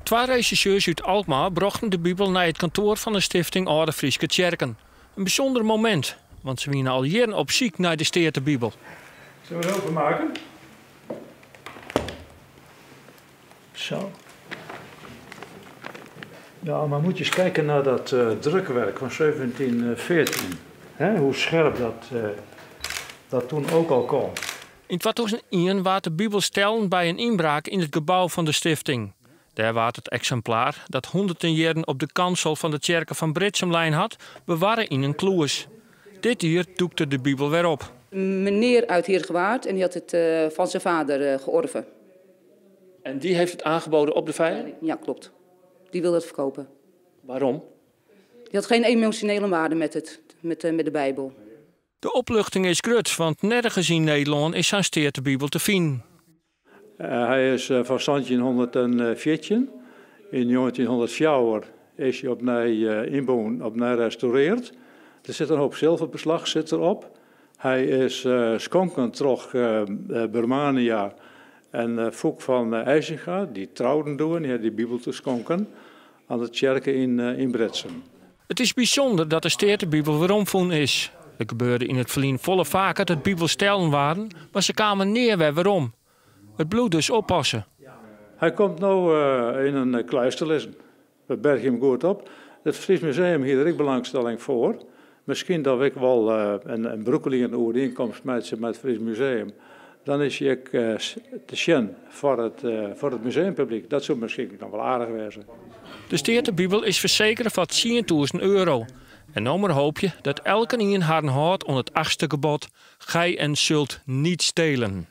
Twa resjersjeurs út Alkmaar brochten de bibel nei it kantoar fan de stifting Alde Fryske Tsjerken. In bysûnder momint, want se wiene al jierren op syk nei de Steatebibel. Zullen we het openmaken? Zo. Ja, maar moet je eens kijken naar dat drukwerk van 1714. Hè, hoe scherp dat toen ook al kon. Yn 2001 waard de bibel stellen by in ynbraak yn it gebou fan de stifting. Dêr waard it eksimplaar, dat hûnderten jierren op de kansel fan de tsjerke fan Britsum lein hat, bewarre yn in klûs. Dit jier dûkte de bibel wer op. Meneer uit Heerhugowaard en die had het van zijn vader georven. En die heeft het aangeboden op de veiling? Ja, klopt. Die wilde het verkopen. Waarom? Die had geen emotionele waarde met de Bijbel. De opluchting is grut, want nergens yn Nederlân is sa'n Steatebibel te finen. Hy is fan 1714. Yn 1904 is hy opnij ynbûn, opnij restaurearre. Der sit in hoop silverbeslach sit derop. Hy is skonken troch Burmania en Foek fan Eysinga, dy trouden doe en dy hat dy bibel te skonken oan de tsjerke yn Britsum. It is bysûnder dat de Steatebibel weromfûn is. It gebeurde yn it ferline folle faker dat bibels stellen waarden, mar se kamen nea wer werom. It bliuwt dus oppasse. Hy komt no yn in kluis te lizzen. We bergje him goed op. It Fries Museum hie der ek belangstelling foar. Miskien dat we ek wol in brûkliene oerienkomst meitsje mei it Fries Museum. Dan is hy ek te sjen foar it museumpublyk. Dat soe miskien noch wol aardich wêze. De Steatebibel is fersekere foar €10.000. En no mar hoopje dat elkenien harren hâldt oan it achtste gebod: Gij en zult niet stelen.